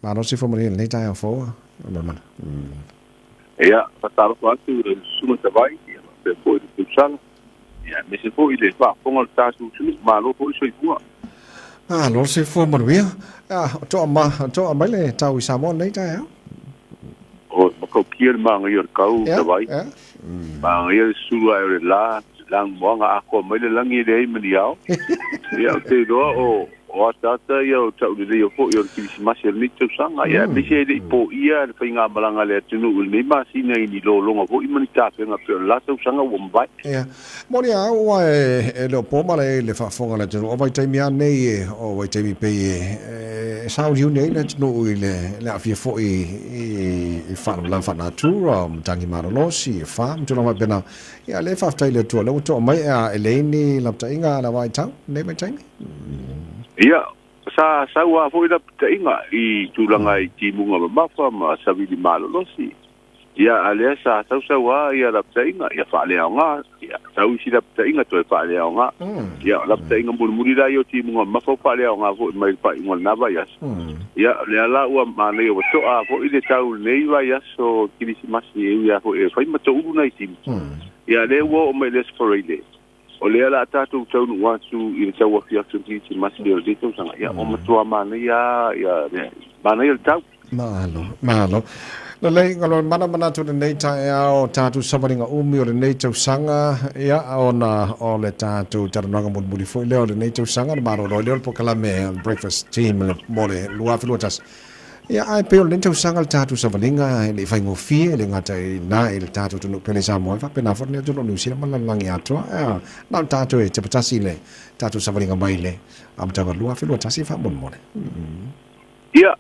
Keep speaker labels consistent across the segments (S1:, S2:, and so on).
S1: Malo soifua manuia i lenei taeao fou Aliimalemanu.
S2: Ia, faatalofa atu i le Susuga Tavai, ia faapea foi le tausala, ia aemaise foi le faafofoga o le tatou atunuu. Malo foi le soifua.
S1: Malo le soifua manuia. Toa ma, toa mai le tau i Samoa lenei taeao.
S2: O, matautia le manaia o le tau Tavai. Manaia le susulu ae o le la, lanumoana atoa mai le lagi e leai ma ni ao. Ia, ou te iloa o O ataata ia o tauleleia foi o le Kirisimasi o lenei tausaga, ia aemaise e le i poia le faigamalaga a le atunuu i lenei masina i ni lologa foi ma ni tafega pei o le la tausaga ua mavae.
S1: Ia, moni a au aua e le o po malae i le faafofoga a le atunuu, o vaitaimi lava nei, o vaitaimi pei e sauniuni ai le atunuu i le aafia foi i faalavelave faalenatura, o matagi malolosi, e fa ma tulaga faapena. Ia, o lea e faafetai i le Atua o lea ua toa mai, e leai ni lapataiga a le vaitau i lenei vaitaimi.
S2: Ia, sa sau lava foi lapataiga i tulaga i timuga mamafa ma savili malolosi. Ia, a lea sa sau sau lava ia lapataiga, ia faaleaoga, ia sau isi lapataiga toe faaleaoga. Ia, o lapataiga mulimuli la ia o timuga mamafa ua faaleaoga foi mai le faaiuga o lena vaiaso. Ia, o lea la ua manaia ua toa foi le tau i lenei vaiaso o Kirisimasi e ui lava foi e fai ma toulu nai timu. Ia, lea ua oo mai i le Aso Faraile, O lea o le a tatou taunuu atu i le tauafiafi o le Kirisimasi o lenei tausaga, ia ua matua manaia lava le manaia o le tau.
S1: Malo, malo. Lelei, ngalo mana manatu lenei taeao tatou savaliga umi o lenei tausaga, ia, ona o le tatou talanoaga mulimuli foi lea o lenei tausaga, ona malolo ai lea o le polokalame a le Breakfast Team mo le 2021. Ia, ae pei o lenei tausaga le tatou savaliga e le i faigofie, e le gata i ina i le tatou atunuu pele i Samoa, e faapena foi lenei atunuu o Niu Sila ma le lalolagi atoa. Ea, na o tatou e tepatasi i le tatou savaliga mai le amataga o le 2021 faamolemole.
S2: Ia,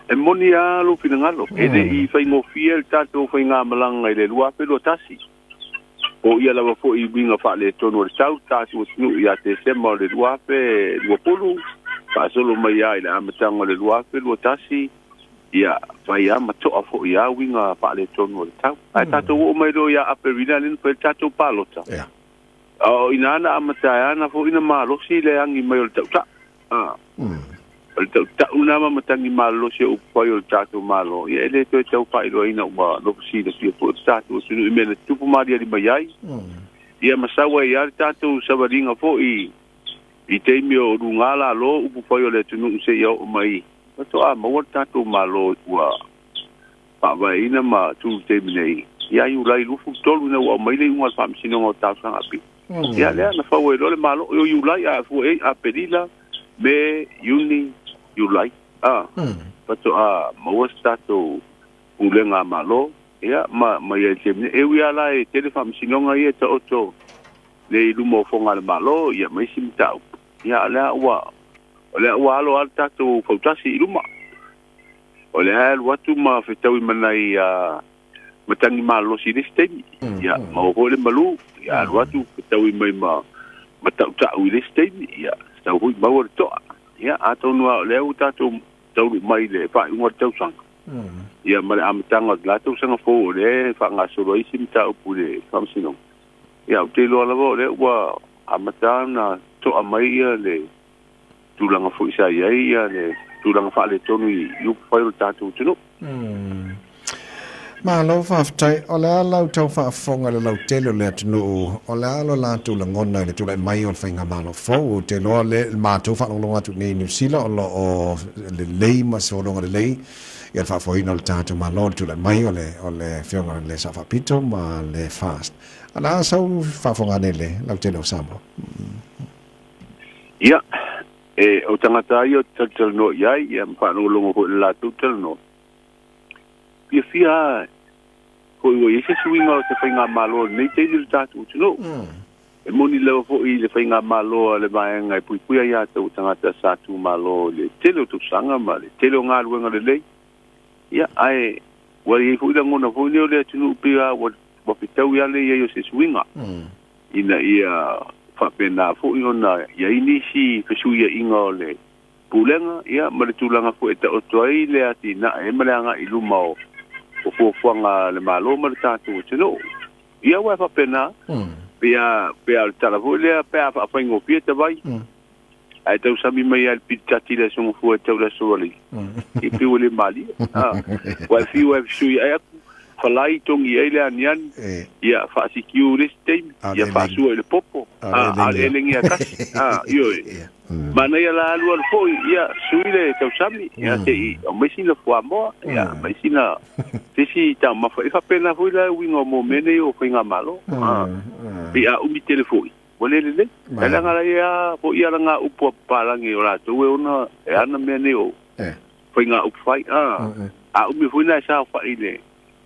S2: e moni lava lou finagalo, e le i faigofie le tatou faigamalaga i le 2021. O ia lava foi i uiga faaletonu o le tau tatou atunuu ia Tesema o le 2020, faasolo mai lava i le amataga o le 2021, ia fai lava ma toa foi lava uiga faaletonu o le tau. Ae tatou oo mai loa ia Aperila lea na fai ai le tatou palota, o i ina na amata ai ana foi na malosi le agi mai o le tautau. O le tautau lena ma matagi malolosi o upufai o le tatou Malo, ia e le toe tau faailoaina ua nofo silafia foi le tatou atunuu i mea na tutupu maaliali mai ai. Ia ma sau ai lava le tatou savaliga foi i taimi o luga lalo upufai o le atunuu seia oo mai faatoa maua le tatou Malo ua faavaeina ma tu i le taimi nei ia Iulai 23 ina ua aumai le iuga o le Faamasinoga o Talosaga Apia. Ia lea na fau ai loa le Malo o Iulai a fua i ai Aperila, Me, Iuni, Iulai. A, faatoa maua se tatou pulega a Malo, ia, ma, ma i ai i le taimi nei. E ui lava la e tele faamasinoga ia e taoto nei i luma o foga a le Malo, ia, ma isi mataupu, ia, a o lea ua, o lea ua alo lava le tatou fautasi i luma. O lea e alu atu ma fetaui ma nai matagi malolosi i le isi taimi. Ia, maua foi le malu, ia alu atu fetaui mai ma matautau i le isi taimi, ia sau foi maua le toa. Ia, atonu lava o lea ua tatou taunuu mai i le faaiuga o le tausaga, ia ma le amataga o le la tausaga fou o lea e faagasolo ai isi mataupu i le Faamasinoga. Ia, ou te iloa lava o lea ua amata ona toa mai ia le tulaga foi sa i ai ia le tulaga faaletonu i upufai o le tatou atunuu.
S1: Malo faafetai. O le a lau tau faafofoga i le lautele o le atunuu, o le a lo latou lagona i le tulai mai o le faigamalo fou? Ou te iloa le matou faalogologo atu i inei i Niu Sila o lo o lelei ma sologa lelei ia le faafoeina o le tatou Malo i le tulai mai o le o le Afioga i le Sao Faapito ma le FAST. O le a sau faafofoga ane i le lautele o Samoa?
S2: Ia, e, o tagata ia ou te talatalanoa i ai, ia ma faalogologo foi i le latou talanoa, fiafia lava foi ua i ai se suiga o se faigamalo i lenei taimi i le tatou atunuu. E moni lava foi i le faigamalo a le vaega e puipuia ia outou tagata sa tumalo i le tele o tausaga ma le tele o galuega lelei. Ia, ae ua i ai foi lagona foi lea o le atunuu pei lava ua fetaui lava le i ai o se suiga. Ina ia faapena foi ona i ai nisi fesuiaiga o le pulega ia ma le tulaga foi e taoto ai le atinae ma le agai i luma o fuafuaga a le Malo ma le tatou atunuu. Ia aua e faapena, pe a, pe a o le tala foi lea, pe a faafaigofie tavai. Ae tausami mai lava i le pititati i le Aso Gafua e tau i le Aso Valei. Ia pei ua le malie. A, ua e fiu e fesuiai atu, falai togi ai le aniani, ia faasikiu i le isi taimi, ia faasua i le popo, a, a o le elegi lava tasi. A, ioe. Manaia la alualu foi, ia sui le tausami, ia se i aumai sina fuamoa, ia aumai sina se isi taumafa. E faapena foi la uiga o mea nei o faigamalo. A, pei a umi tele foi, Ua le lelei. Ae leaga la ia foi ala ngā upu a papalagi o latou e ona e ana mea nei o faiga upu fai. A, a umi foi na e saofai i le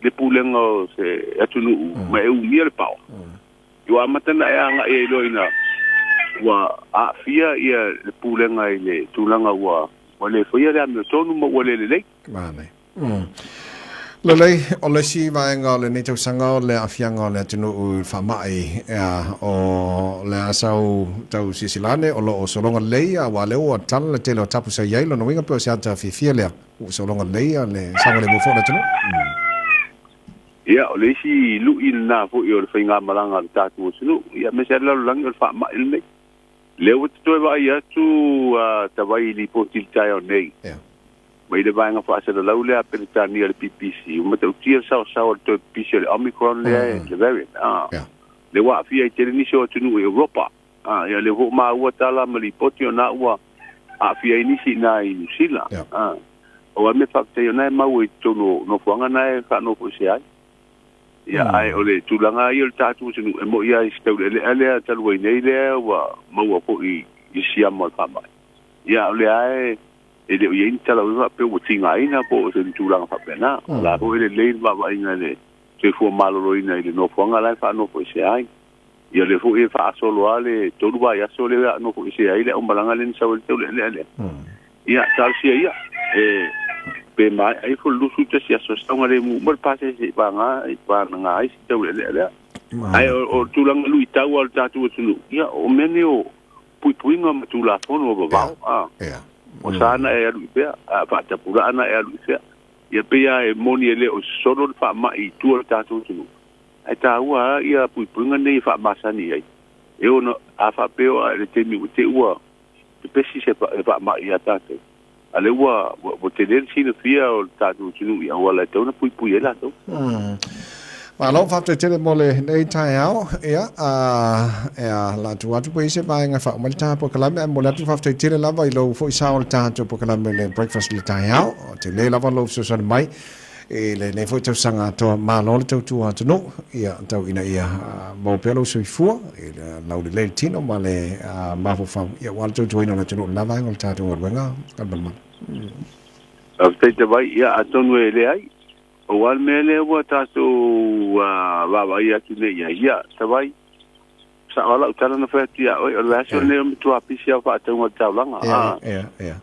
S2: le pulega o se atunuu ma e umia le paoa. Ua amata na e agai ai loa ina ua aafia ia le pulega i le tulaga ua ua le faia le amiotonu ma ua le lelei.
S1: Manaia. Lelei, o le isi vaega o lenei tausaga o le aafiaga o le atunuu i le faamai, o le a sau tau silasila ane o lo o sologa lelei aua lea ua tala le tele o tapu sa i ai, lona uiga pei o se ata fiafia lea ua sologa lelei le saogalemu foi o le atunuu.
S2: Ia, o le isi lu'i lena foi o le faigamalaga a le tatou atunuu, ia aemaise lava le lalolagi o le faamai lenei. Lea ua toe vaai atu a Tavai i lipoti i le taeao nei. Mai le vaega faasalalau lea a Peretania le BBC, ua matautia le saosaoa o le toe pipisi o le Omicron lea, le variant, lea ua aafia ai tele nisi o atunuu i Europa. Ia lea foi ua maua tala ma lipoti o na ua aafia ai nisi i ina i Niu Sila. O a mea faafetai o na e maua i totonu o nofoaga na e faanofoesea ai. Ia, ae o le tulaga ia o le tatou atunuu, e moni lava i se taulealea lea talu ai nei lea ua maua foi i siama o le faamai. Ia, o lea lava e le o i ai ni tala foi faapea ua tigaina po o se tulaga faapena. O la foi e lelei le vaavaaiga i le soifua maloloina i le nofoaga la e faanofoesea ai. Ia, o lea foi e faasolo lava le 3 vaiaso lea e nofoesea ai le aumalaga lea na sau ai le taulealea lea. Ia, talosia ia, e pe maea ifo le 21 aso, saogalemu uma le pasese i vagana ai se taulealea lea. Ae o tulaga luitau o le tatou atunuu, ia, o mea nei o puipuiga ma tulafono o vavao, a. O sa na e alu i fea, a faatapulaa na e alu i fea. Ia pei lava e moni e le o sosolo le faamai i tua o le tatou atunuu, ae taua lava ia puipuiga nei e faamasani ai. E ono a faapea o le taimi ua te i ua pepesi se faamai ia tatou, a lea ua ua tele le silafia o le tatou atunuu i auala e tatau ona puipui ai latou.
S1: Malo, faafetai tele mo lenei taeao. Ia, a, e la atu atu pe i se vaega e faauma ai le tatou polokalame, ae momoli atu le faafetai tele lava i lou foi sao i le tatou polokalame le breakfast i le taeao. Tele lava lou fesoasoani mai i lenei foi tausaga atoa. Malo le tautua atunuu, ia tau ina ia maua pea lou soifua i le laulelei le tino ma le mafaufau, ia aua le tautuaina o le atunuu i lena vaega o le tatou galuega Aliimalemale.
S2: Faafetai Tavai, ia atonu e leai, aua le mea lea ua tatou vaavaai atu nei i ai, ia Tavai, sao lava lau tala na fai atu ia oe, o le vaiaso lenei o matua pisi au faatauga o le taulaga.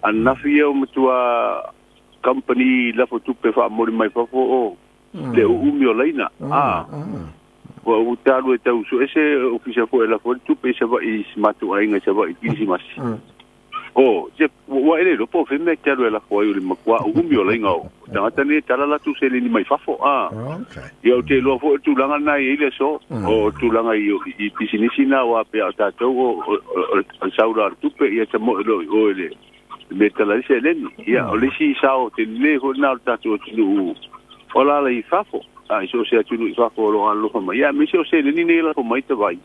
S2: Ananafi ia o matua company lafo tupe faamoli mai fafo o le uumi o laina. Ua ou talu e tau sue se ofisa foi e lafo ai le tupe i Savaii i si matou aiga i Savaii i Kirisimasi. O, se, ua e le iloa po o fea mea e te alu e lafo ai o le matua uumi o laina o tagata nei e tala latou seleni mai fafo. Ia ou te iloa foi o le tulaga lena e i ai le aso, o tulaga i, i pisinisi na aua pei a o tatou o, o, o le saula o le tupe, ia tamoe loa i o i le le mea e tala ai seleni. Ia, o le isi sao tele foi lena o le tatou atunuu o alaala i fafo, a i so o se atunuu i fafo o lo o alolofa mai, ia, aemaise o seleni nei e lafo mai Tavai,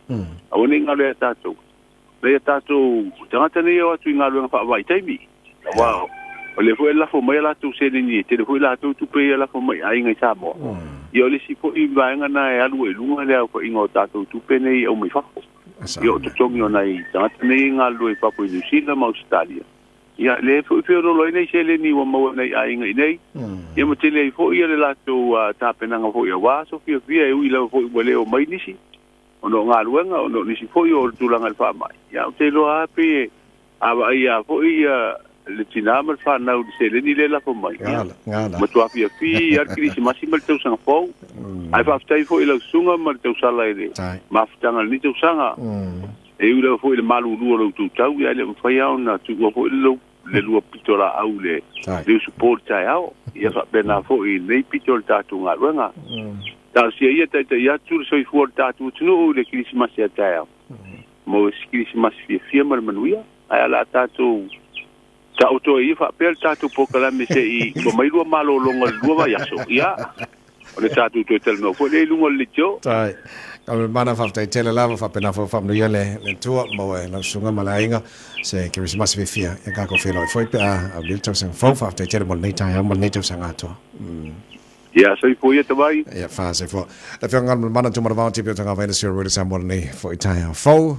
S2: aua ne i galo ia tatou. Nai a tatou tagata nei e o atu i galuega faavaitaimi, aua o lea foi e lafo mai a latou seleni, e tele foi latou tupe ia e lafo mai i aiga i Samoa. Ia, o le isi foi vaega lena e alu ai i luga le aofaiga o tatou tupe nei e aumai fafo. Ia o totogi o nai tagata nei e galulue i fafo i Niu Sila ma Ausetalia. Ia lea foi feoloolo ai nai seleni ua maua e nai aiga i nei. Ia ma tele ai foi le latou tapenaga foi aua aso fiafia e ui lava foi ua le omai nisi ona o galuega, ona o nisi foi o le tulaga i le faamai. Ia ou te iloa lava pei e a vaai lava foi le tina ma le fanau i le seleni lea e lafo mai, ia, matua fiafia lava le Kerisimasi ma le tausaga fou. Ae faafetai foi i lau susuga ma le tausala i le mafutaga i lenei tausaga. E ui lava foi i le malulu o lo outou tau, ia e le o mafai lava ona tuua foi le lua pitolaau i le usupo i le taeao. Ia faapena foi i lenei pito o le tatou galuega. Talosia ia taitai atu le soifua o le tatou atunuu i le Kerisimasi a taeao. Maua se Kerisimasi fiafia ma le manuia. Ae o le a tatou taoto ai ia faapea le tatou polokalame se'i uma mai lua malologa i le lua vaiaso, ia, ona tatou toe talanoa foi lea i luga o le leitio.
S1: Tai. Galumalemana faafetai tele lava faapena foi faamanuia le le Atua maua e lau susuga ma le aiga se Kerisimasi fiafia ia tatou feiloai foi pe a aulia le tausaga fou faafetai tele mo lenei taeao ma lenei tausaga atoa.
S2: Ia soifua ia tavai.
S1: Ia fa soifua. Le afioga Galumalemana Tumalavao Tipi o Tagavaina Sir Roy Samoa lenei foi taeao fou.